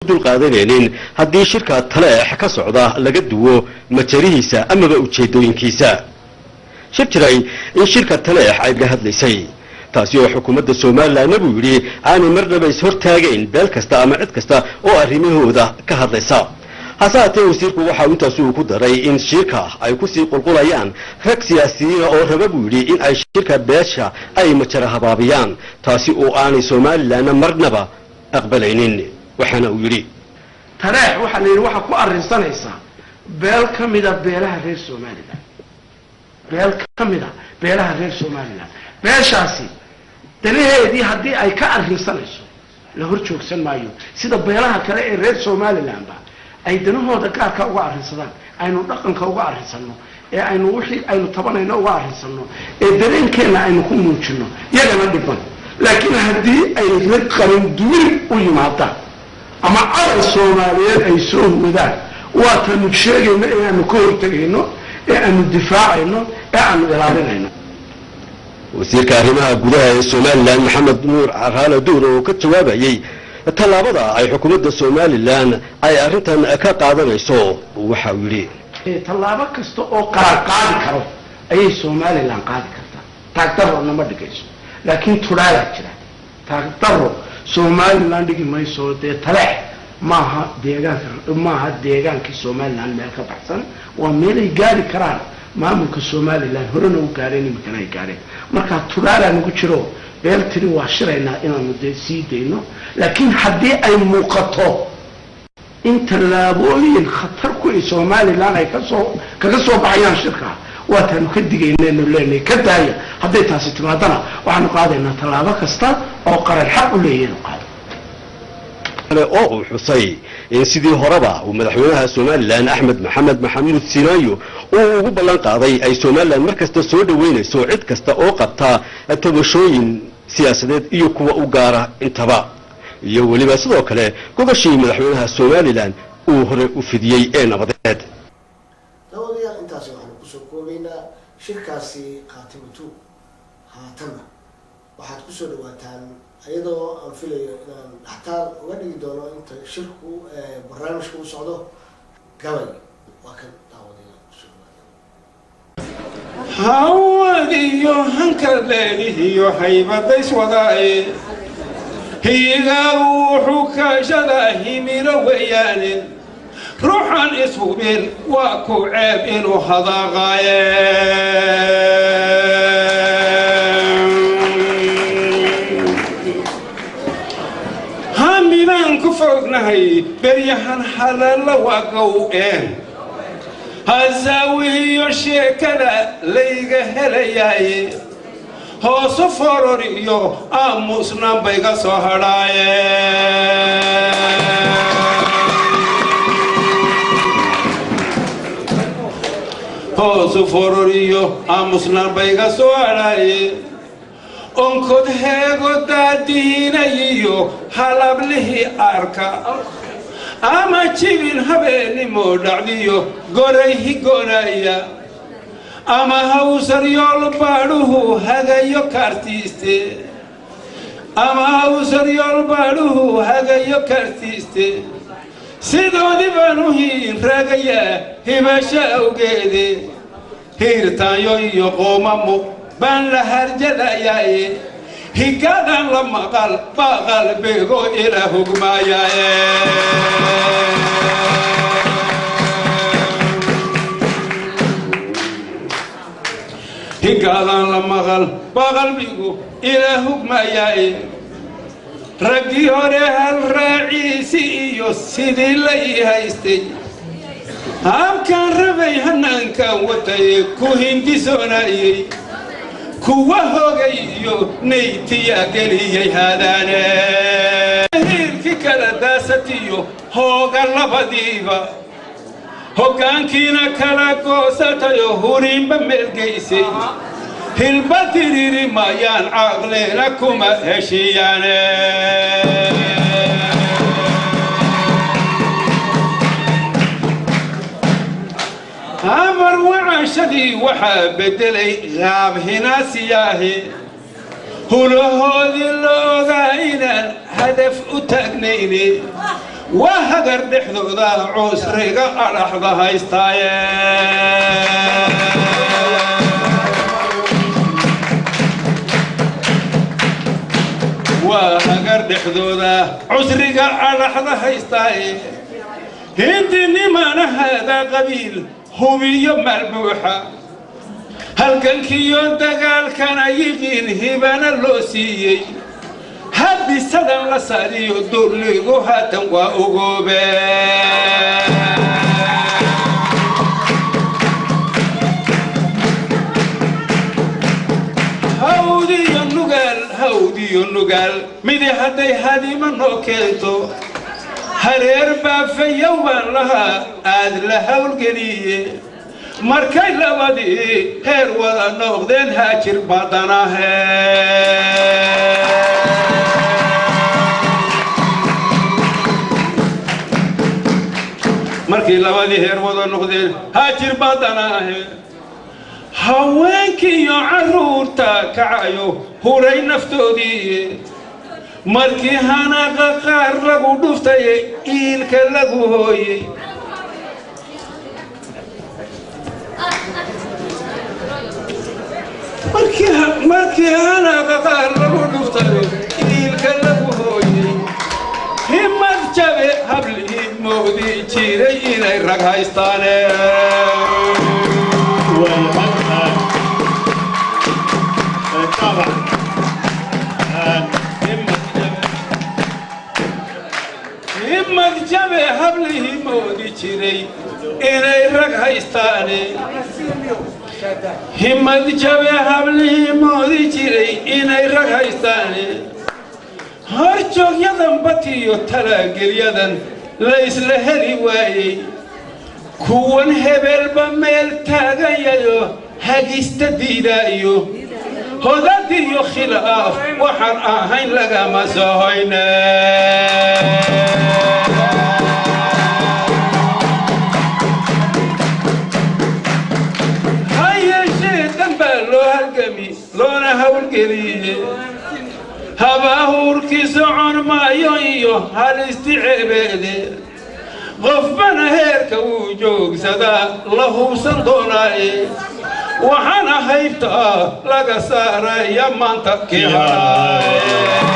Dulqaadanaynin haddii shirka Taleex ka socda laga duwo majarihiisa amaba ujeedooyinkiisa. Shir jiray in shirka Taleex ay ga hadlaysay taasi oo xukuumadda Somalilanna, buu yidhi, aanay marnaba is-hortaagayn beel kasta ama cid kasta oo arrimahooda ka hadlaysa. Hase haatee wasiirku waxa uu intaasi uu ku daray in shirka ay kusii qulqulayaan rag siyaasiyiina oo raba, buu yidhi, in ay shirka beesha ay majara habaabiyaan, taasi oo aanay Somalilanna marnaba aqbalaynin. Waxaana uu yidhi: Taleex waxaa la yidhi waxaa ku arrinsanaysaa beel ka mida beelaha reer Somalilan, beel ka mida beelaha reer Somalilan. Beeshaasi danaheedii haddii ay ka arrinsanayso la hor joogsan maayo, sida beelaha kale ee reer Somalilanba ay danahooda gaarka uga arrinsadaan, aynu dhaqanka uga arrinsanno, ee aynu wixii aynu tabanayno uga arrinsanno, ee dareenkeenna aynu ku muujino yagana dhiban. Laakiin haddii ay rag qaran dumin u yimaadaan ama calan Soomaaliyeed ay soo huwadaan, waatanu sheegayno ee aanu ka hortegayno ee aanu difaacayno ee aanu ilaalinayno. Wasiirka arrimaha gudaha ee Somalilan Maxamed Nuur Caraale Duur oo ka jawaabayey tallaabada ay xukuumadda Somalilan ay arrintan ka qaadanayso waxa uu yidhi: Tallaabo kasta oo qaran qaadi karo ayay Somalilan qaadi kartaa. Taagdarrona ma dhigayso, laakiin tudhaalaa jira. Taagdarro Somalilan dhigi mayso. Dee Taleex maaha deegaanka, maaha deegaankii Somalilan meel ka baxsan, waa meelay gaari karaan maamulka Somalilan, horena u gaareen, iminkana ay gaareen. Markaa tudhaalaa nagu jiro, beel tiri waa shiraynaa inaanu dee sii dayno. Laakiin haddii ay muuqato in tallaabooyin khatar ku ay Somalilan ay kasoo kaga soo baxayaan shirka, waataanu ka digaynaynu leenahay ka daaya. Hadday taasi timaadana waxaanu qaadaynaa tallaabo kasta oo qaran xaq u leeyahay inu qaado. Oo uu xusay in sidii horeba uu madaxweynaha Somalilan Axmed Maxamed Maxamuud Sinaayo uu ugu ballan qaaday ay Somalilan mar kasta soo dhoweynayso cid kasta oo qabta tabashooyin siyaasadeed iyo kuwa u gaara intaba, iyo weliba sidoo kale gogashii madaxweynaha Somalilan uu hore u fidiyey ee nabadeed. Daawadayaal, intaasi waxaanu kusoo koobaynaa shirkaasi Khaatimatu. Haatanna waxaad kusoo dhawaataan, iyadoo aan filayo inaan dhaxtaal uga dhigi doono inta shirku barnaamijka u socdo, gabay. Waa kan, daawadayaal, kusoo dhawaada. Hawadiyo hanka leelihiyo haybadays wadaaye, higaagu wuxuu kaashadaa himilo weeyaane, ruuxan ishubin waa ku ceeb inuu hadaaqaaye. Hamibaan ku foognahay beryahan, hadalla waa gow-een, hasaawihiyo sheekada layga helayaaye, hoosu foror iyo aamusnaan bayga soo hadhaaye. Hoosu foror iyo aamusnaan bayga soo hadhaaye, onkod heego daadiinayiyo halablihii arka, ama jibin habeenimo dhacdiyo goray higoonaya, ama hawsaryool baadhuhu hagayo kaartiiste, ama hawsaryool baadhuhu hagayo kaartiiste, sidoodii baan u hiin raagayaa hibasho awgeede, hiirtaanyo iyo qoomamo baan la harjadayaaye, higadan la maqal baa qalbigo ila hugmaayaaye. Higadan la maqal baa qalbigu ila hugmayaaye. Raggii hore hal raaciisi iyo sidii la ii haystay, habkaan rabay hanaankan watay ku hindisoonayey, kuwa hogay iyo naytiyaa geliyey haadaane, hiilkii kala daasatiyo hooga labadiiba, hoggaankiina kala goosatayo hurinba meelgeysay, hilba tiriri mayaan caqlina kuma heshiiyaane. Amar wacashadii waxaa beddelay qaab hinaasiyaahi, hulahoodii la ogaa inaan hadaf u taagnayne, Waa hagar dhexdooda cusriga adhaxda haystaaye. Waa hagar dhexdooda cusriga adhaxda haystaaye. Hindinimana haadaa qabiil hubiyo maal buuxa, halgankiyo dagaalkana yiqiin hibana loo siiyey. Habisadan la saariyo dulligu haatan waa ogoobe. Hawdiyo nugaal, hawdiyo nugaal midi hadday hadima noo keento, hareer baafayow baan lahaa aad la hawlgeliye. Markay labadii heer wada noqdeen haajir badanahe. Markii labadii heer wada noqdeen haajir badanaahe, haweenkiiyo carruurta kacayo huray naftoodii. Markii hanaaqa qaar lagu dhuftaye iilka lagu hooyey. Markii hanaaqa qaar lagu dhuftayo iilka lagu hooyey, himad jabe hablihii moodi jiray inay rag haystaane. Himad jabe hablihii moodi jiray inay rag haystaane. Himad jabe hablihii moodi jiray inay rag haystaane. Horjoogyadan batiyo talaagelyadan la isla heli waayey, kuwan hebelba meel taagayayo hagista diidaayo, hodadiyo khilaaf waxaan ahayn lagama soo hoyne. Ha yeeshee dan baa loo halgami loona hawlgeliye, habahuurkii socon maayo iyo halisti ceebeede. Qofbana heerka wuu joogsadaa la hubsan doonaaye, waxaana haybta laga saaraya maanta kii hadhaaye.